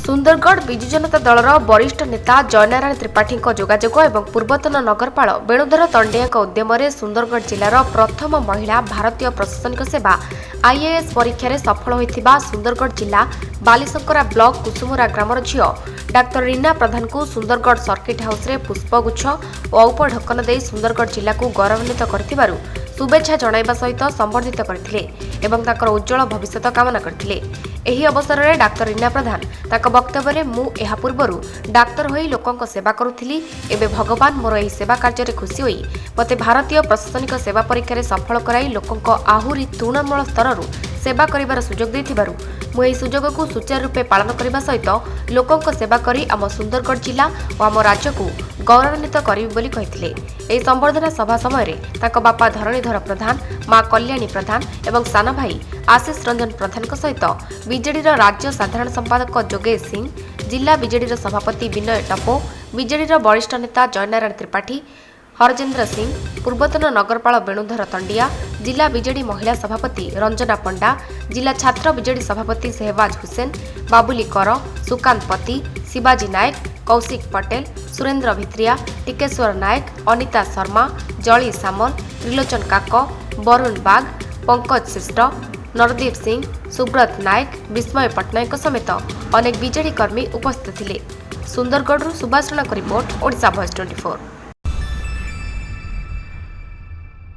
ସୁନ୍ଦରଗଡ଼ ବିଜୁ ଜନତା ଦଳର ବରିଷ୍ଠ ନେତା ଜୟନାରାୟଣ ତ୍ରିପାଠୀଙ୍କ ଯୋଗାଯୋଗ ଏବଂ ପୂର୍ବତନ ନଗରପାଳ ବେଣୁଧର ତଣ୍ଡିଆଙ୍କ ଉଦ୍ୟମରେ ସୁନ୍ଦରଗଡ଼ ଜିଲ୍ଲାର ପ୍ରଥମ ମହିଳା ଭାରତୀୟ ପ୍ରଶାସନିକ ସେବା ଆଇଏଏସ୍ ପରୀକ୍ଷାରେ ସଫଳ ହୋଇଥିବା ସୁନ୍ଦରଗଡ଼ ଜିଲ୍ଲା ବାଲିଶଙ୍କରା ବ୍ଲକ କୁସୁମୁରା ଗ୍ରାମର ଝିଅ ଡାକ୍ତର ରୀନା ପ୍ରଧାନଙ୍କୁ ସୁନ୍ଦରଗଡ଼ ସର୍କିଟ୍ ହାଉସ୍ରେ ପୁଷ୍ପଗୁଚ୍ଛ ଓ ଉପଢୌକନ ଦେଇ ସୁନ୍ଦରଗଡ଼ ଜିଲ୍ଲାକୁ ଗୌରବାନ୍ୱିତ କରିଥିବାରୁ ଶୁଭେଚ୍ଛା ଜଣାଇବା ସହିତ ସମ୍ବର୍ଦ୍ଧିତ କରିଥିଲେ ଏବଂ ତାଙ୍କର ଉଜ୍ଜ୍ୱଳ ଭବିଷ୍ୟତ କାମନା କରିଥିଲେ। ଏହି ଅବସରରେ ଡାକ୍ତର ରୀନା ପ୍ରଧାନ ତାଙ୍କ ବକ୍ତବ୍ୟରେ, ମୁଁ ଏହା ପୂର୍ବରୁ ଡାକ୍ତର ହୋଇ ଲୋକଙ୍କ ସେବା କରୁଥିଲି। ଏବେ ଭଗବାନ ମୋର ଏହି ସେବା କାର୍ଯ୍ୟରେ ଖୁସି ହୋଇ ମୋତେ ଭାରତୀୟ ପ୍ରଶାସନିକ ସେବା ପରୀକ୍ଷାରେ ସଫଳ କରାଇ ଲୋକଙ୍କ ଆହୁରି ତୃଣମୂଳ ସ୍ତରରୁ ସେବା କରିବାର ସୁଯୋଗ ଦେଇଥିବାରୁ ମୁଁ ଏହି ସୁଯୋଗକୁ ସୁଚାରୁ ରୂପେ ପାଳନ କରିବା ସହିତ ଲୋକଙ୍କ ସେବା କରି ଆମ ସୁନ୍ଦରଗଡ଼ ଜିଲ୍ଲା ଓ ଆମ ରାଜ୍ୟକୁ ଗୌରବାନ୍ୱିତ କରିବି ବୋଲି କହିଥିଲେ। ଏହି ସମ୍ବର୍ଦ୍ଧନା ସଭା ସମୟରେ ତାଙ୍କ ବାପା ଧରଣୀଧର ପ୍ରଧାନ, ମା କଲ୍ୟାଣୀ ପ୍ରଧାନ ଏବଂ ସାନ ଭାଇ ଆଶିଷ ରଞ୍ଜନ ପ୍ରଧାନଙ୍କ ସହିତ ବିଜେଡିର ରାଜ୍ୟ ସାଧାରଣ ସମ୍ପାଦକ ଯୋଗେଶ ସିଂ, ଜିଲ୍ଲା ବିଜେଡିର ସଭାପତି ବିନୟ ଟପୋ, ବିଜେଡିର ବରିଷ୍ଠ ନେତା ଜୟନାରାୟଣ ତ୍ରିପାଠୀ, ହରଜେନ୍ଦ୍ର ସିଂ, ପୂର୍ବତନ ନଗରପାଳ ବେଣୁଧର ତଣ୍ଡିଆ, ଜିଲ୍ଲା ବିଜେଡି ମହିଳା ସଭାପତି ରଞ୍ଜନା ପଣ୍ଡା, ଜିଲ୍ଲା ଛାତ୍ର ବିଜେଡି ସଭାପତି ସେହବାଜ ହୁସେନ, ବାବୁଲି କର, ସୁକାନ୍ତ ପତି, ଶିବାଜୀ ନାୟକ, କୌଶିକ ପଟେଲ, ସୁରେନ୍ଦ୍ର ଭିତ୍ରିଆ, ଟିକେଶ୍ୱର ନାୟକ, ଅନିତା ଶର୍ମା, ଜଳି ସାମଲ, ତ୍ରିଲୋଚନ କାକ, ବରୁଣ ବାଗ, ପଙ୍କଜ ଶ୍ରେଷ୍ଠ, ନରଦୀପ ସିଂ, ସୁବ୍ରତ ନାୟକ, ବିସ୍ମୟ ପଟ୍ଟନାୟକଙ୍କ ସମେତ ଅନେକ ବିଜେଡି କର୍ମୀ ଉପସ୍ଥିତ ଥିଲେ। ସୁନ୍ଦରଗଡ଼ରୁ ସୁଭାଷ ରଣାଙ୍କ ରିପୋର୍ଟ, ଓଡ଼ିଶା ଭଏସ୍ 24।